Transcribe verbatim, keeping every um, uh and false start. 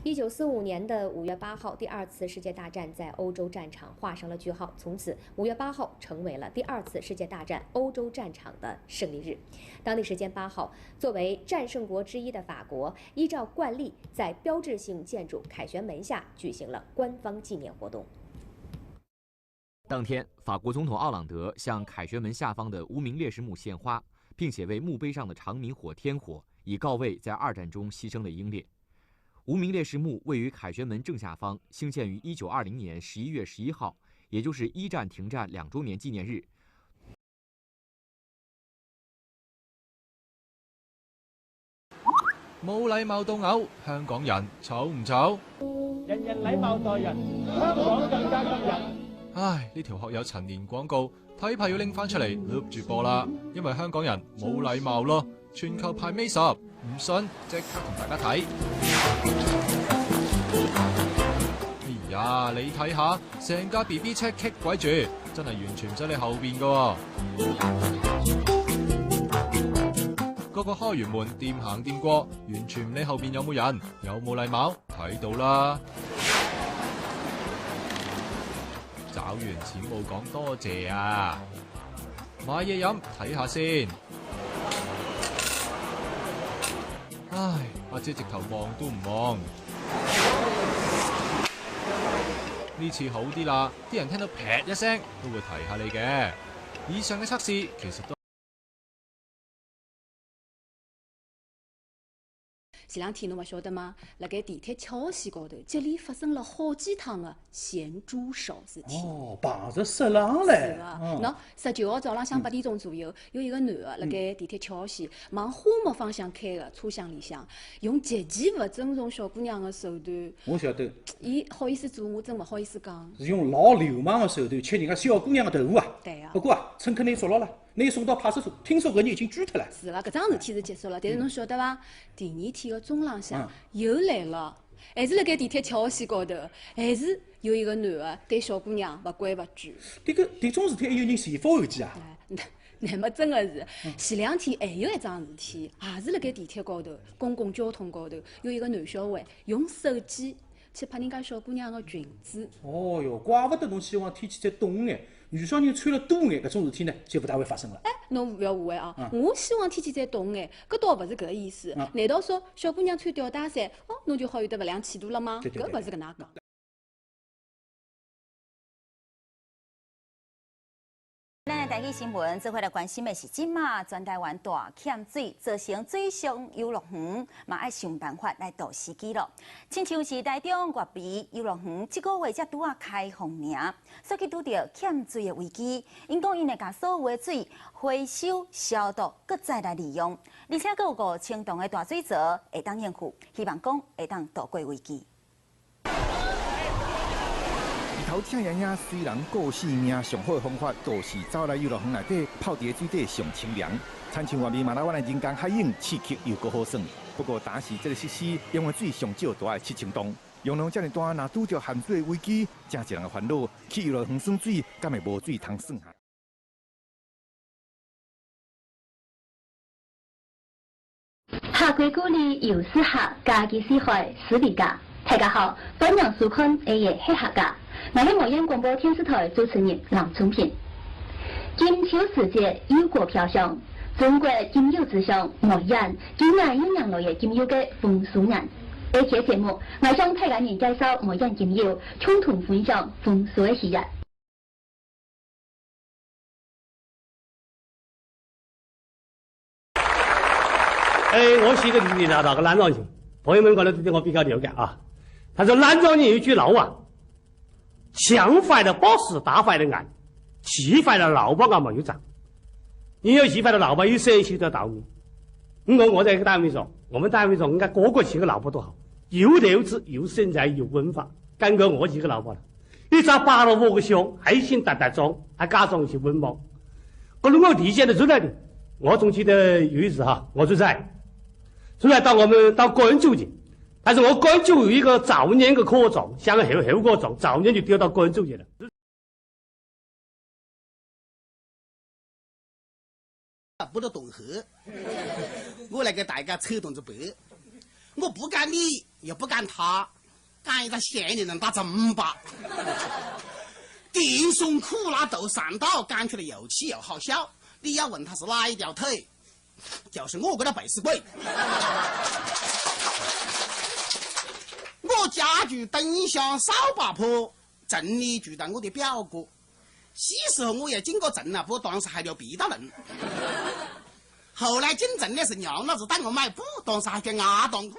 一九四五年的五月八号，第二次世界大战在欧洲战场画上了句号。从此，五月八号成为了第二次世界大战欧洲战场的胜利日。当地时间八号，作为战胜国之一的法国，依照惯例在标志性建筑凯旋门下举行了官方纪念活动。当天，法国总统奥朗德向凯旋门下方的无名烈士墓献花，并且为墓碑上的长明火添火，以告慰在二战中牺牲的英烈。无名烈士墓位于凯旋门正下方，兴建于一九二零年十一月十一号，也就是一战停战两周年纪念日。冇礼貌到嘔，香港人丑唔丑？人人礼貌待人，香港更加吸引。唉，呢条学友陈年广告睇怕要拎翻出嚟 loop 住播啦，因为香港人冇礼貌咯。全球排尾十，唔信即刻同大家睇。哎呀，你睇下，成架 B B 车棘鬼住，真系完全唔使你后边噶。嗰个开完门掂行掂过，完全唔理后边有冇人，有冇礼貌，睇到啦。找完钱冇讲多谢啊！买嘢饮睇下先。唉，阿姐直头望都唔望。呢次好啲啦，啲人听到劈一声都会提下你嘅。以上嘅测试其实都。 前两天侬勿晓得吗？辣盖地铁桥线高头，接连发生了好几趟个咸猪手事体。哦，碰着色狼嘞。是伐？喏，十九号早浪向八点钟左右，有一个男个辣盖地铁桥线往花木方向开个车厢里向，用极其勿尊重小姑娘个手段。我晓得。伊好意思做，我真勿好意思讲。是用老流氓个手段吃人家小姑娘个豆腐啊！对啊。不过啊，乘客拿伊捉牢了。 拿伊送到派出所，听说搿人已经拘脱了。是个，搿桩事体是结束了，但是侬晓得伐？第二天个中浪向又来了，还是辣盖地铁桥线高头，还是有一个男个对小姑娘勿规勿矩。迭个迭种事体还有人前赴后继啊？哎，那么真个是，前两天还有一桩事体，也是辣盖地铁高头，公共交通高头，有一个男小孩用手机 去拍人家小姑娘个裙子。哦哟，怪勿得侬希望天气再冻眼，女小人穿了多眼，搿种事体呢就勿大会发生了。哎，侬勿要误会啊，我希望天气再冻眼，搿倒勿是搿个意思。难道说小姑娘穿吊带衫，哦，侬就好有得勿良企图了吗？搿勿是搿能讲。 咱的台语新闻，做伙来关心的是，即马全台湾大欠水，造成水上游乐园嘛爱想办法来度时机咯。亲像是台中月眉游乐园，即个月才拄仔开放尔，所以拄着欠水的危机。因讲因会甲所有的水回收消毒，搁再来利用，而且还有五千吨的大水槽会当应付，希望讲会当度过危机。 日头赤炎炎，虽然顾性命，上好的方法就是走来游乐园内底，泡在水底上清凉。亲像外面马拉湾的人工海湧，刺激又过好耍。不过，但是这个设施因为水上少大概七千吨，容量遮尔大，若拄着限水的危机，真侪人的烦恼，去游乐园耍水，敢会无水通耍啊？ 客归故里又是客，家己是海，是离家。大家好，欢迎收看《爱夜黑客家》，我是梅县广播电视台主持人郎春平。金秋时节，游客飘香，中国金柚之乡梅县，今年又迎来了金柚个丰收年。本期节目，我向大家人介绍梅县金柚，共同分享丰收的喜悦。 哎，我是一个地地道道个烂庄人，朋友们可能对我比较了解啊。但是烂庄人有一句老话，抢坏的包子，打坏的碗，气坏的老婆啊没有账。你有气坏的老婆，有三十个道理。我我在一个单位上，我们单位上应该个个几个老婆都好，有投资，有身材，有文化，干过我几个老婆了。 一只八十五个胸，还新搭搭妆，还加上一些文盲。搿种我理解得出来的。我总记得有一次哈，我出差，出差到我们到甘肃去，但是我甘肃有一个早年个科长，像个后后科长，早年就调到甘肃去了。 不得懂河。我来给大家扯动子背。我不讲你，也不敢踏，赶一个闲人能踏怎么办？电松苦辣豆三刀，赶出来又气又好笑。你要问他是哪一条腿，就是我搿个背死鬼。我家住灯乡扫把坡，城里住在我的表哥。小时候我也进过城啊，不过当时还叫皮大人。后来进城的是娘老子带我买布，当时还叫牙当裤。